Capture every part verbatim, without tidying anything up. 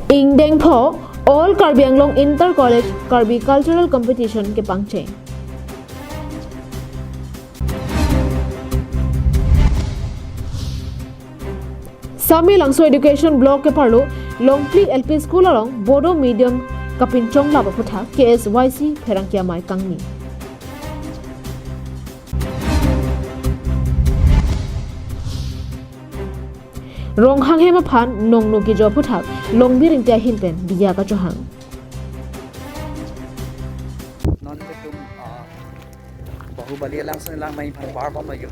Ingdeng pho All Karbi Anglong Inter College Karbi Cultural Competition kepangcheng. Samelangso Education Block keparlo Longphli L P School along Bodo Medium kapinchonglap aphuthak K S Y C pherangke amei kangni. Ronghang hem aphan nongno kejo aphuthak Longbir Ingti ahin pen diya kachohang. Non itum, ah, Bahubali alang sini lang main phan bar pam lagi.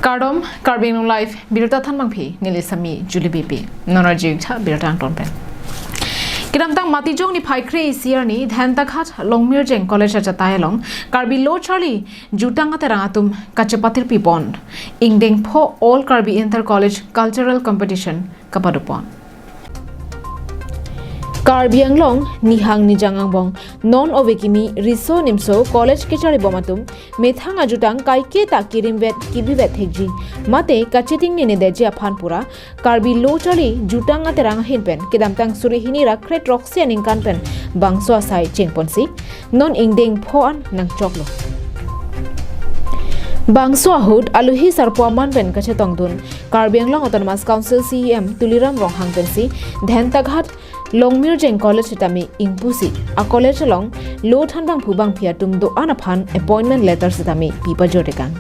Kardom, Karbi Anglong Live, birta thanbangpi, neli Sami Julie B P. Non arjutha birta angton pen. Kedamtang Matijong niphai kre-isi arni, Dhentaghat Longmirjeng College achatai along, Karbi Lo Charli Jutang Aterang atum kachepatirpi pon Ingdeng pho All Karbi Inter College Cultural Competition kapado pon. Karbi Anglong nihang nijang angbong non ove kimi riso nimso college kacharli bom atum methang ajutang kaike ta kirimvet kibivet thekji mate kachetingnedetji aphan pura Karbi Lo Charli Jutang Aterang ahin pen kedamtang suri hini ra kre throksi aningkan pen bangso asai chengponsi non ingdeng pho an nangchoklo. Bangso ahut alohi sarpo aman pen kachetongdun Karbi Anglong Autonomous Council C E M Tuliram Ronghang pensi Dhentaghat Longmirjeng College sitame ingpusi a college along lo thanbangphu bangphi atum do-an aphan appointment letter sitame pipajor tekang.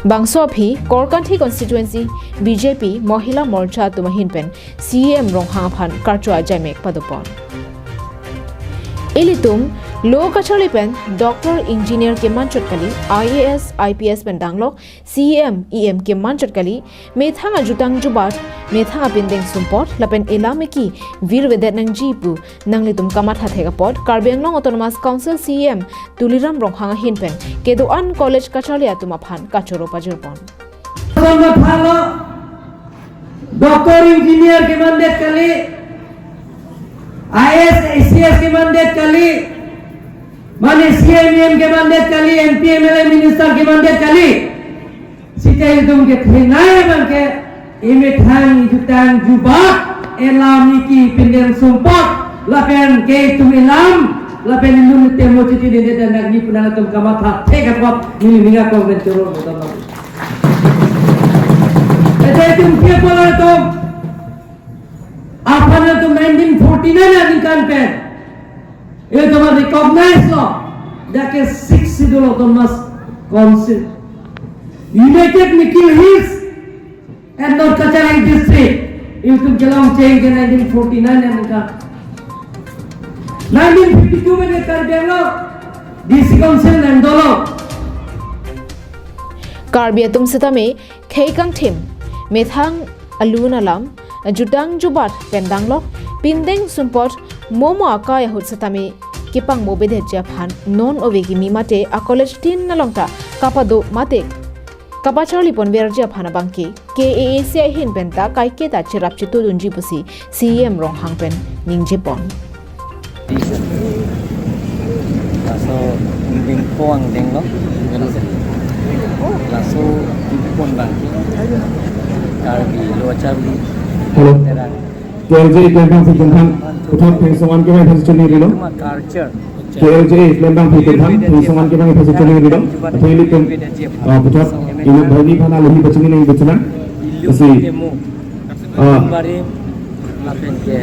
Bangso aphi Korkanthi Constituency B J P Mohila Morcha atum ahin pen C E M Ronghang aphan karcho ajaimek padopon. Ilitum lo kacharli pen Doctor Engineer kemanchot kali, I A S, I P S pen danglok, C E M, E M kemanchot kali, methang ajutang jubat, methang apindeng sumpot lapen elam eki virvedet nangji pu nanglitum kamatha thek apot Karbi Anglong Autonomous Council C E M Tuliram Ronghang ahin pen kedo-an college kacharli atum aphan kachoro pajirpon. Sama phalo, Doctor Engineer kemandet kali, I A S, I C S kemandet kali, mane C M, E M kemandet kali, M P, M L A, Minister kemandet kali. Sita itum kethenei abang ke, emethang ejutang jubat, elam eki pindeng sumpot, lapen ke itum elam, lapen ilum temo chiti dede dan nangji pu nangtum kamatha thek apot neli ning akong pen choro botam. Ete itum ke pola itum, aphan itum nineteen forty-nine aningkan pen itum recognize lo, jake Sixth Schedule Autonomous Council, United Mikir Hills and North Cachar Hills District, itum kelong cheng ke nineteen forty-nine aningkan. Nineteen fifty-two pen Karbi Anglong D C Council nangdolo. Karbi atum sitame khei kangthim, methang alun alam, jutang jubat pen danglok, pindeng sumpot, momo akai ahut sitame kepangmobedetji aphan non ove kimi mate a college tin along ta kapado mate kapacharli ponverji aphan abang ke K A A C ahin pen ta kaike ta cherap chetudunji pusi C E M Ronghang pen ningjepon. Laso ingdeng pho angdeng lo. Laso ingdeng pon bang Karbi Lo Charli. Hello. Terang. K L J Klembang Phi Kemthang, puthot thengsoman kemai phan choningri lo. Cuma culture. K L J Klembang Phi Kemthang, thengsoman kemai phan choningri lo. Athe ilitum, ah, puthot inut bhai ni phan alohi pachini nangji pusi. Ilung temo. Ah. Barim, lapen ke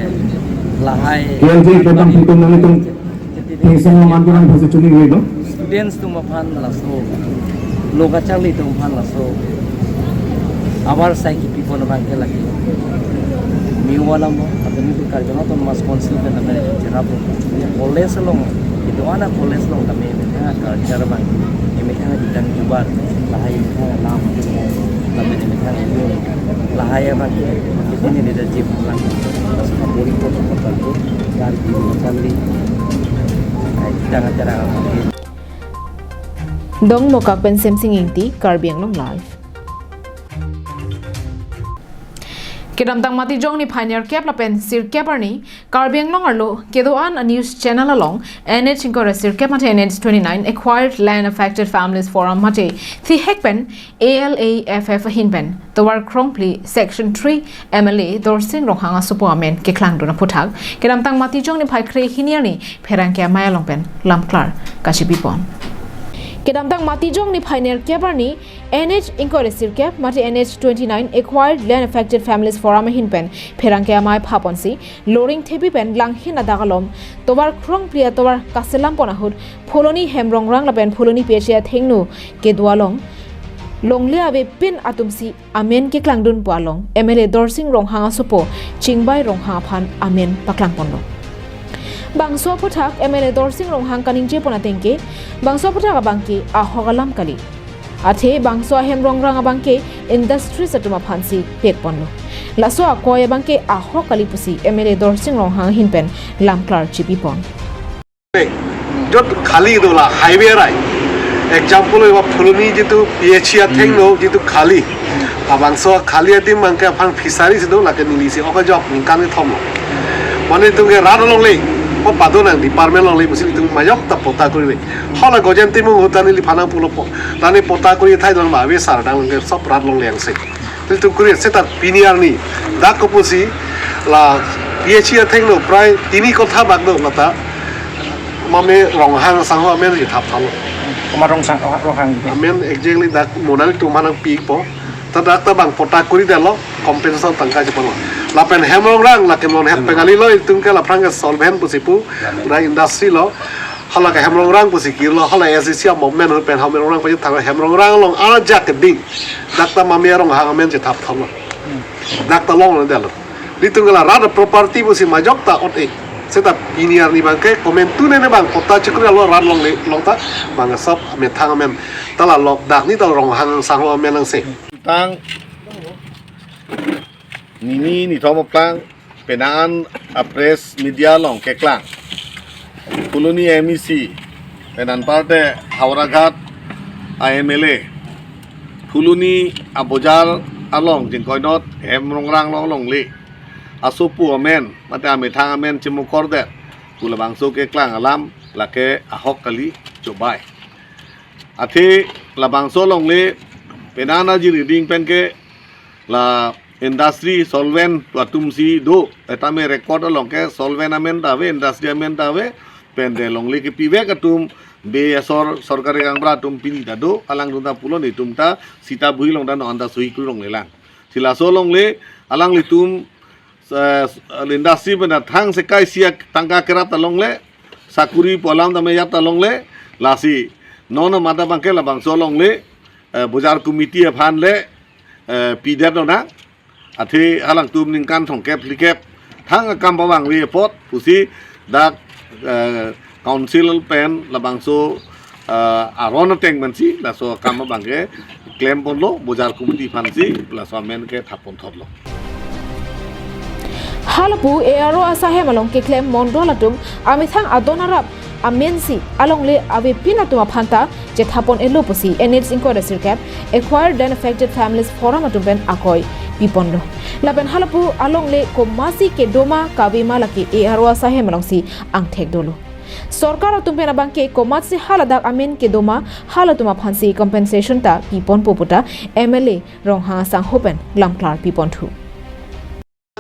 lahai. K L J Klembang Phi Kemthang nanglitum thengsoman kemai phan choningri lo. Students atum aphan laso, lo kacharli atum aphan laso, abar sai kipi pon abang ke lake. Miwa lamo, atau ni tu Karbi Anglong Autonomous Council pen abang cherap lo. College along, itum ana college along kami methang culture abang, methang jutang jubat, lahai methang lam, lapen methang ilung. Lahai abang ke, ini leadership lang. Laso kapori ko kotor ko, Karbi Lo Charli. Ai, jangan jarang abang ke. Dongmukak pen Semsing Ingti, Karbi Anglong Live. Kedamtang Matijong niphai nerkep lapen sirkep arni Karbi Anglong arlo kedo-an a news channel along N H ingkoi ra sirkep mate N H twenty-nine Acquired Land Affected Families Forum mate thihek pen A L A F F ahin pen tovar krongphli Section three M L A Dorsing Ronghang asopo amen keklangdun aphuthak kedamtang Matijong niphai kre hini arni pherangke amei along pen lamklar kachipipon. Kedamtang Matijong niphai nerkep arni N H ingkoi ra sirkep mate N H twenty-nine Acquired Land Affected Families Forum ahin pen pherangke amei phaponsi loring thepi pen langhin adak alom tovar krongphli atovar kaselam pon ahut Phuloni Hemrongrang lapen Phuloni P H E athengno kedo along longle avepin atumsi amen keklangdun pu along M L A Dorsing Ronghang asopo Chingbai Ronghang aphan amen paklangponlo. Bangso aphuthak M L A Dorsing Ronghang kaningjepon ateng ke bangso aphuthak abangke ahok alam kali. Athe bangso Hemrongrang abangke industries atum aphansi pekponlo. Laso akoi abangke ahok kali pusi M L A Dorsing Ronghang ahin pen lamklar chipipon. Jot khali dola highway rai. Example iwa Phuloni jitu P H E athengno jitu khali. Abangso khali adim mangke aphang fishery si do lake neli si oka jok ningkan ni thom. Mane tungke rat alongle. O padonang department alongle musi tung majok ta pota kuri le. Hola Gojen Timung hutan neli phanang pulo po. Tani pota kuri thai don ma ave sar dang longke sop rat alongle angse. Tel tu kuri seta pini arni dak kopusi la P H E athengno prai tini kotha bak do lata mame Ronghang sangho amen je thap thalo. Koma Rongsang Ronghang. Amen exactly dak monal tu manang pi po. Ta dak ta bang pota kuri dalo compensation tangka je pano. Lapen Hemrongrang lake mon het pengali lo itum ke laprang ke solvent pusi pu. Da industry lo. Hala ke Hemrongrang pusi kirlo, hala S D C a movement pen Hemrongrang pusi thang Hemrongrang along ajak keding. Dak ta mame Ronghang amen je thap thalo. Dak ta long lo dalo. Litung la rat property pusi majok ta ot e. Seta pini arni bangke komentu ne bang pota chikri alo rat longle long ta bang sop methang amen. Ta la lok dak ni ta Ronghang sangho amen angse. Tang nini ni thom aplang penang a press media along keklang. Phuloni M E C, penang parte Howraghat a M L A. Phuloni a bojar along jingkoinot Hemrongrang along longle. Asopo amen, mate amethang amen chimukor det. Pu labangso keklang alam, lake ahok kali chobai. Athe labangso longle, penang a jiri ding pen ke la industry solvent atum si do, etame record along ke solvent amen ta ave, industry amen ta ave, pen de longle kepivek atum, be asor sorkari kangbra atum pini ta do, alangtum ta pulo netum ta, sita bui long ta no anta sui kru longle lang. Si laso longle, alanglitum, eh, industry pen thang sekai sia tangka kerap ta longle, sakuri pu alam ta meyap ta longle, lasi, non mata bangke labangso longle, eh, bojar committee aphan le, eh, pidet nona, athe alangtum ningkan thomkep phlikep, thang akam pavangve apot, pusi dak, eh, council pen labangso, eh, aron ateng pensi, laso akam abangke, klemponlo, bojar committee aphansi, laso amen ke thapon thotlo. Halapu A R O asahem along keklem mondol atum amethang adon arap amensi alongle avepin atum aphanta chethapon elo pusi N H ingkoi ra sirkep Acquired Land Affected Families Forum atum pen akoi piponlo. Lapen halapu alongle komatsi kedoma kavema lake A R O asahem alongsi angthek dolo. Sorkar atum pen abangke komatsi haladak amen kedoma halatum aphansi compensation ta piponpo puta M L A Ronghang asangho pen lamklar piponthu.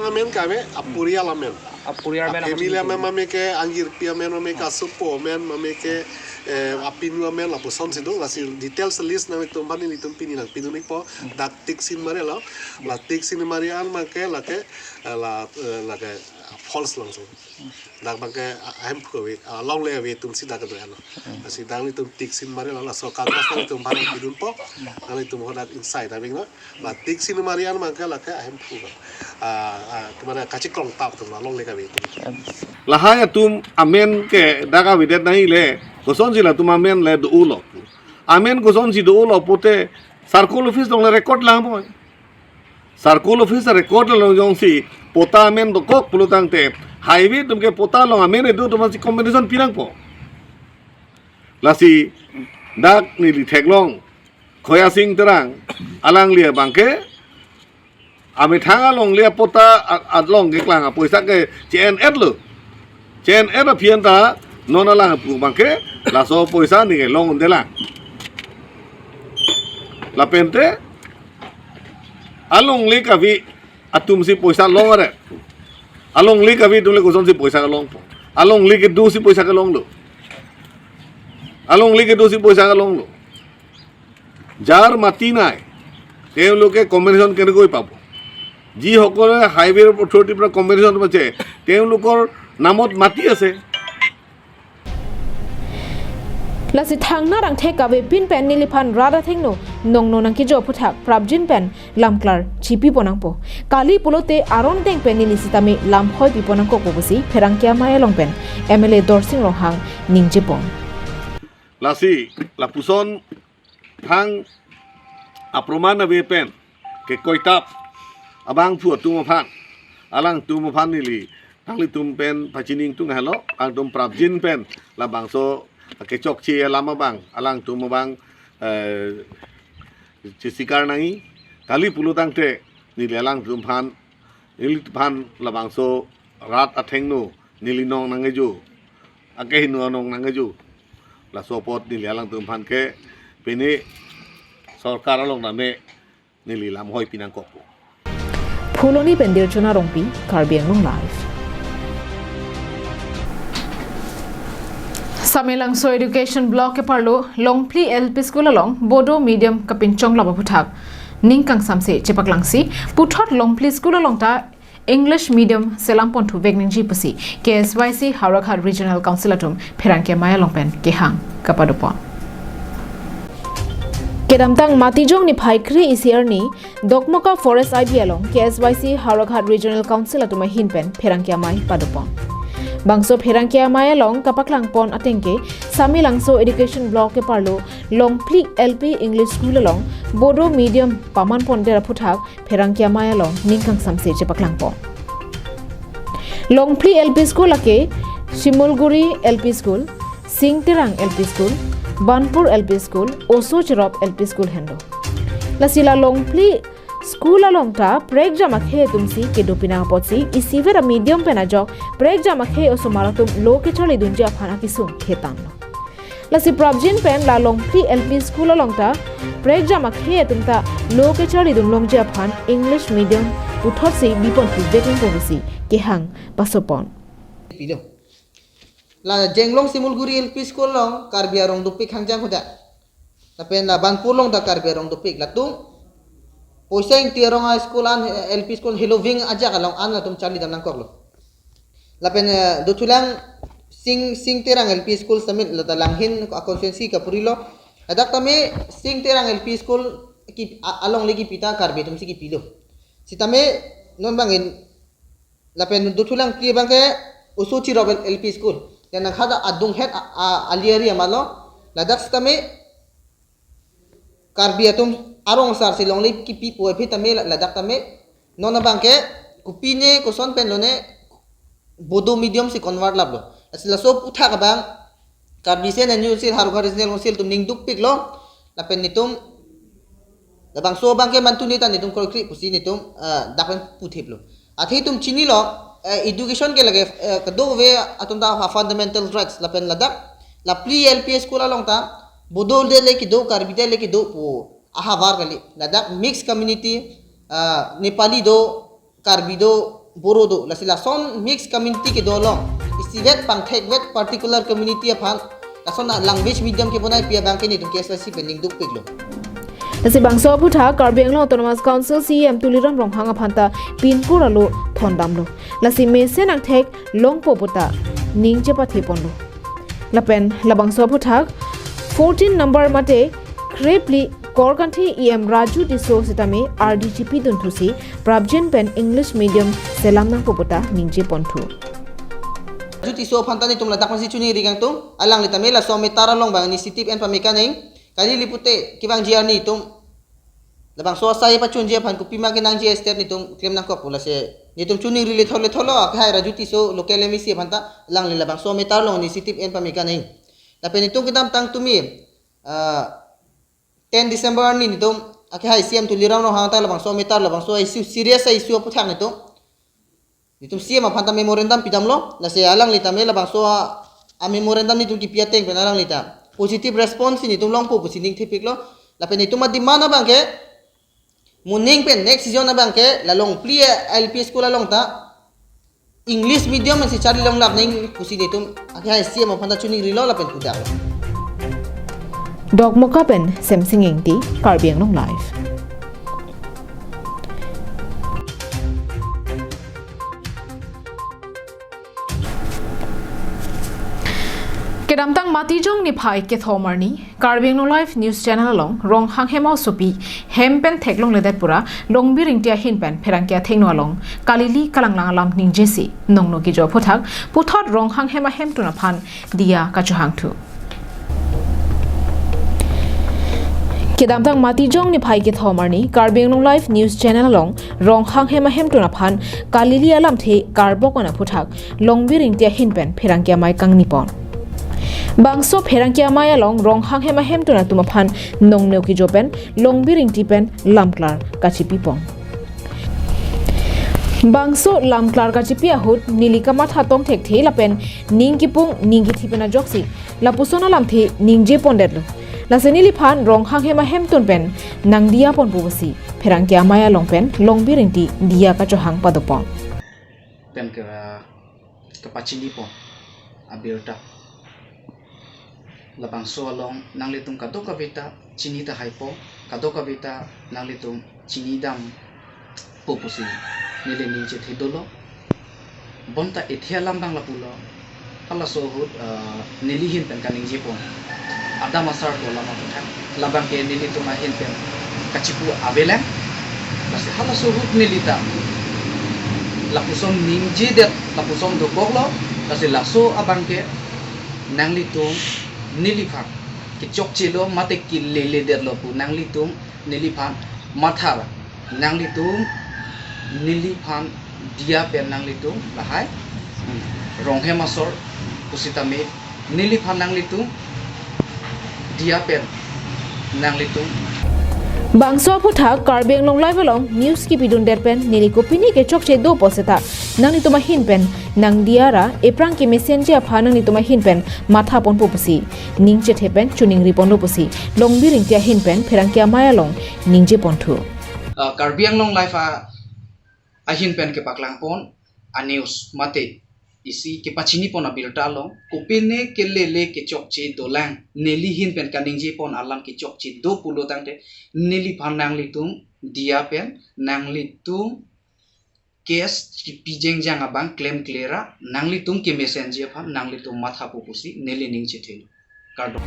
Amen kave apurial amen. Apurial amen, family amen, mame ke angjirpi amen, mame ke asopo amen, mame ke, eh, apinu amen, lapuson si do, lasi details list nangtum aphan nelitum pini nangpidun ikpo, dak tick sin mare lo, la tick sin mare an mangke lake, eh, la, eh, lake false langso. Dak bangke ahemphu ave, alongle ave atum si dak kedo alo. Lasi dak nelitum tick sin mare lo, laso kagas nangtum aphan nangpidunpo, nanglitum hodak inside abing lo. La tick sin mare an mangke lake ahemphu ba. Ah, ah, kemana kachiklong tap atum alongle kave atum. Lahai atum amen ke dak avedet nai le, kosonsi latum amen le do-olo. Amen kosonsi do-olo pute circle office along le record lang boy. Circle office record along jongsi pota amen dokok pulo tangte highway atum ke pota along amen edo atum si compensation pinangpo. Lasi dak neli theklong Khoya Sing Terang, alangli abangke Amethang alongle apot ta a-, along keklang apoisa ke che-en-etlo. Che-en-et aphi an ta non alang pu abang ke laso poisa neli kelong un'edelang. Lapente alongle kave atumsi poisa long are. Alongle kave atum le kosonsi poisa kelongpo? Alongle kedosi poisa kelonglo. Alongle kedosi poisa kelonglo. যাৰ মাটি নাই, তেওঁলোকে কম্পেনচেশ্যন কেনেকৈ পাব? যিসকলে হাইৱে অথৰিটিৰ পৰা কম্পেনচেশ্যন পাইছে, তেওঁলোকৰ নামত মাটি আছে। Lasi thangnatthu angthek kavepin pen neliphan rat athengno nongno nangkejo aphuthak prapjin pen lamklar chipi ponnangpo. Kali pulote aron ateng pen neli sitame lamhoi pi ponnangkokpo pusi pherangke amei along pen M L A Dorsing Ronghang ningjepon. Lasi lapuson thang aproman ave pen kekoitap abangphu atum aphan, alangtum aphan neli nanglitum pen pachini ingtung helo, alangtum prapjin pen labangso kechokche alam abang alangtum abang, eh, chesikar nangji. Kali pulo tangte neli alangtum aphan, neliphan labangso rat athengno neli nong nangkejo, akehingno nong nangkejo. Laso apot neli alangtum aphan ke pini sorkar along tame neli lamhoi pi nangkokpo. Phuloni pen Dirchona Rongpi, Karbi Anglong Live. Samelangso Education Block keparlo Longphli L P School along Bodo Medium kapinchonglap aphuthak ning kangsamse chepaklangsi, puthot Longphli School along ta English Medium selam ponthuvek nangji pusi K S Y C Howraghat Regional Council atum pherangke amei along pen kehang kapadopon. Kedamtang Matijong niphai kre-isi arni Dokmoka Forest I B along K S Y C Howraghat Regional Council atum ahin pen pherangke amei padopon. Bangso pherangke amei along kapaklangpon ateng ke Samelangso Education Block keparlo Longphli L P English School along Bodo Medium paman pondet aphuthak pherangke amei along ning kangsamse chepaklangpon. Longphli L P School lake Shimulguri L P School, Singterang L P School, Banpur L P School, Oso Chirop L P School henlo. Lasi la Longphli School along ta prekjam akhei atumsi kedo pinang apotsi isivet a-medium pen ajok prekjam akhei osomar atum lo kecharlidunji aphan akesung khetanglo. Lasi prapjin pen la Longphli L P School along ta prekjam akhei atum ta lo kecharlidun longji aphan English Medium puthotsi biponthuvek nangpo pusi kehang pasopon. Pilo. La Jenglong Shimulguri L P School along Karbi arong dopik hangjang hoda. Lapen la Banpur along ta Karbi arong dopik. Latum poisa ingti arong a-school an, L P school heloving ajak along an latum charlidam nangkoklo. Lapen, eh, dothulang Sing, Singterang L P School sitame la ta langhin a-constituency kapurilo. Ladak tame Singterang L P School ki, a-, alongle kipi ta Karbi atumsi kipilo. Sitame non bangin lapen dothulang phli abang ke Oso Chirop L P School. Yang nangkhada adunghet a, a, ali ari amalo. Ladak sitame Karbi atum arong asarsi longle kipi pu aphi tame la-, ladak tame non abang ke kopine koson pen lone Bodo medium si convert laplo. Lasi laso aphuthak abang Karbi Sen and News Council, Howraghat Regional Council atum ning dukpiklo. Lapen netum labangso abang ke mantu neta netum kroikre pusi netum, eh, dak pen puthiplo. Athe itum chinilo, eh, education ke lake, eh, kadokave atum ta ha fundamental rights lapen ladak la phli L P school along ta Bodo det le kedo, Karbi det le kedo pu ahavar kali. Ladak mixed community, ah, Nepali do, Karbi do, Boro do. Lasi lason mixed community kedo along isivet pangthekvet particular community aphan lason a language medium kebonai pi abang ke netum K S Y C pen ning dukpiklo. Lasi bangso aphuthak Karbi Anglong Autonomous Council C E M Tuliram Ronghang aphan ta pinpur alo thondamlo. Lasi mesen angthek longpo puta ning chepathe ponlo. Lapen labangso aphuthak fourteen number mate krephli Korkanthi E M Raju Tisso sitame R D G P dunthusi prapjin pen English medium selam nangpo puta ningje ponthu. Raju Tisso aphan ta netum ladak masi chuningri kangtung, alangli tame laso matter along bang initiative en pame kaneng, kali lipute kevangji arni atum labangso asai pachunji aphan kopima kenangji step netum klem nangkok pu lasi netum chuningri lethol lethol lo, akhai Raju Tisso local M A C aphan ta alangli labangso matter along initiative en pame kaneng. Lapen netum kedamtang tumi, ah, ten December arni netum akehai C M Tuliram Ronghang ta labangso a-matter, labangso a-issue, serious a-issue aputhak netum, netum C M aphan ta memorandum pidamlo, lasi alangli tame labangso a, a-memorandum netum kipi ateng pen alangli ta positive response netum longpo pusi ning thepiklo, lapen netum a-demand abang ke, moning pen next season abang ke, la Longpli L P school along ta English medium si charli longlap nangji pusi netum akehai C M aphan ta chiningrilo lapen pudaklo. Dokmoka pen Semsing Ingti, Karbi Anglong Live. Kedamtang Matijong niphai kethom arni, Karbi Anglong Live News Channel along Ronghang Hema asopi hem pen theklongledet pura Longbi Ingti ahin pen pherangke athengno along kalili kalanglang alam ningjesi nongno kejo aphuthak puthot Ronghang Hema ahemtun aphan diya kachohangthu. Kedamtang Matijong niphai kethom arni Karbi Anglong Live News Channel along Ronghang Hema ahemtun aphan kalili alamthe karbok on aphuthak Longbi Ingti ahin pen pherangke amei kangnipon. Bangso pherangke amei along Ronghang Hema ahemtun atum aphan nongno kejo pen Longbi Ingti pen lamklar kachipipon. Bangso lamklar kachipi ahut neli kamatha tong thekthe lapen ning kipung ning kithi pen ajoksi lapuson alamthe ningjepondetlo. Lasi neliphan Ronghang Hema ahemtun pen nangdiyaponpo pusi pherangke amei along pen Longbi Ingti diya kachohang padopon. Pen ke, ah, kepachinipon abirta. Labangso along nanglitum kadokave ta chini tahaipo, kadokave ta nanglitum chinidampo pusi neli ning chethe dolo. Bonta ethe alam abang lapulo. Halaso ahut, ah, neli ahin pen kaningjepon, adam asar dolam aphuthak, labang ke nelitum ahin pen kachipu avelang. Lasi halaso ahut neli ta lapuson ningjedet, lapuson dokoklo. Lasi laso abang ke nanglitum neliphan kechokchelo mate keleledetlo pu nanglitum neliphan mathara, nanglitum neliphan diya pen nanglitum lahai, hmm, Ronghem asor pusitame neliphan nanglitum diya pen nanglitum. Bangso aphuthak Karbi Anglong Live along news kipidundet pen neli kopine kechokche dopo seta nanglitum ahin pen nangdiya ra ephrang kemesenji aphan nanglitum ahin pen mathaponpo pusi ning chethe pen chiningriponlo pusi Longbi Ingti ahin pen pherangke amei along ningjeponthu. Ah, Karbi Anglong Live a, ahin pen kepaklangpon a-news mate isi kepachinipon abirta along kopine kelele kechokche dolang, neli ahin pen kaningjepon alam kechokche do pulo tangte neliphan nanglitum diya pen nanglitum case kipi jengjang abang klemkle ra nanglitum kemesenji aphan nanglitum mathapo pusi neli ning chethelo. Kardom.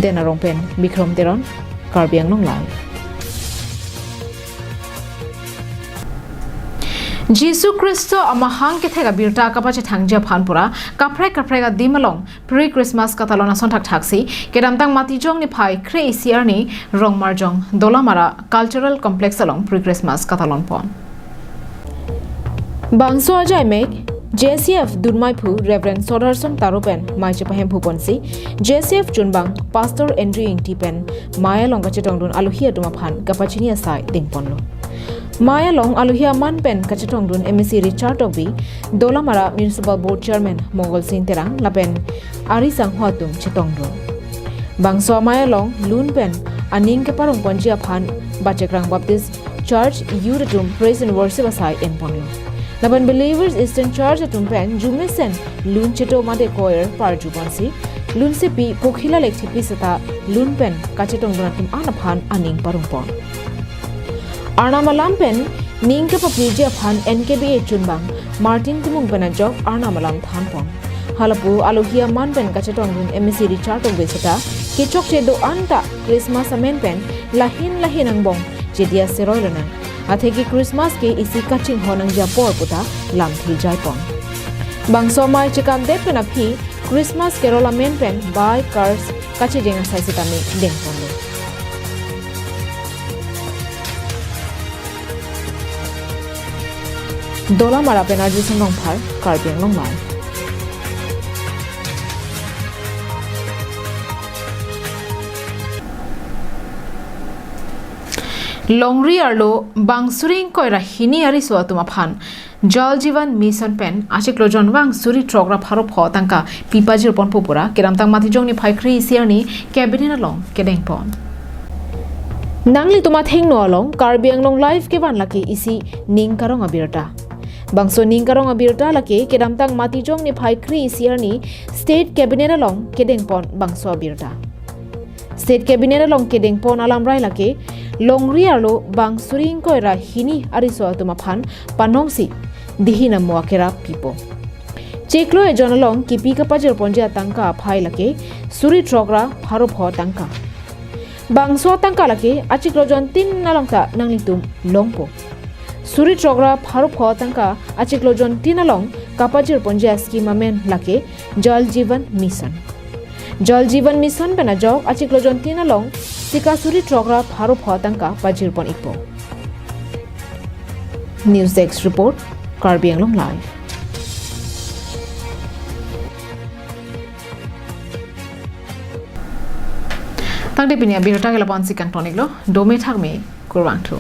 Den Arong pen Bikrom Teron, Karbi Anglong Live. Jisu Khristo amahang kethek abirta kapachethangji aphan pura kaprek kaprek adim along pre-Christmas katalon ason thakthaksi kedamtang Matijong niphai kre-isi arni Rongmarjong Dolamara Cultural Complex along pre-Christmas katalonpon. Bangso ajaimek J C F Dunmaiphu Reverend Sodarsong Taro pen mei chepahemphuponsi J C F chunbang Pastor Andrew Ingti pen mei along kachetongdun alohi atum aphan kapachini asai dengponlo. Mei along alohi aman pen kachetongdun M A C Richard Tokbi, Dolamara Municipal Board Chairman Mongol Sing Terang lapen ari sangho atum chetongdun. Bangso amei along lun pen aning keparongponji aphan Bachekrang Baptist Church Youth atum Praise and Worship asai enponlo. Lapen Believers Eastern Church atum pen jumesen lun cheto mate choir parjuponsi lunsepi Pokhila Lekthepi seta lun pen kachetongdun atum an aphan aning parongpon. Arnam alam pen ning kepapiji aphan N K B A chunbang Martin Timung pen ajok Arnam alam thanpon. Halapu alohi aman pen kachetongdun M A C Richard Tokbi seta kechokche do-an ta Christmas amen pen lahin lahin angbong chediya seroi lonang. Atheke Christmas ke isi kachinghon nangji apor puta lamthe jaipon. Bangso amei chekangdet pen aphi Christmas Carol amen pen bike, cars kachejeng asai sitame dengponlo. Dolamara pen Arjisong Rongphar, Karbi Anglong Live. Longri arlo bang suri ingkoi ra hini ariso atum aphan Jal Jeevan Mission pen achiklo jonvang suri throk ra pharo pho tangka pipajir ponpo pura kedamtang Matijong niphai kre-isi arni cabinet along kedeng pon. Nanglitum athengno along Karbi Anglong Live kevan lake isi ning karong abirta. Bangso ning karong abirta lake kedamtang Matijong niphai kre-isi arni State Cabinet along kedeng pon bangso abirta. State Cabinet along kedeng pon alamrai lake longri arlo bang suri ingkoi ra hini ariso atum aphan panongsi dihin amo akerap pipo. Chiklo ejon along kipi kapajir ponji atangka aphai lake suri throk ra pharo pho tangka. Bangso atangka lake achiklo jontin along ta nanglitum longpo. Suri throk ra pharo pho tangka achiklo jontin along kapajir ponji ascheme amen lake Jal Jeevan Mission. Jal Jeevan Mission pen ajok achiklo jontin along sika suri throk ra pharo pho tangka pajir pon-ikpo. News Desk Report, Karbi Anglong Live. Tangte pini abirta ke lapu-ansi kangton-iklo, dome thakme, kurvangthu.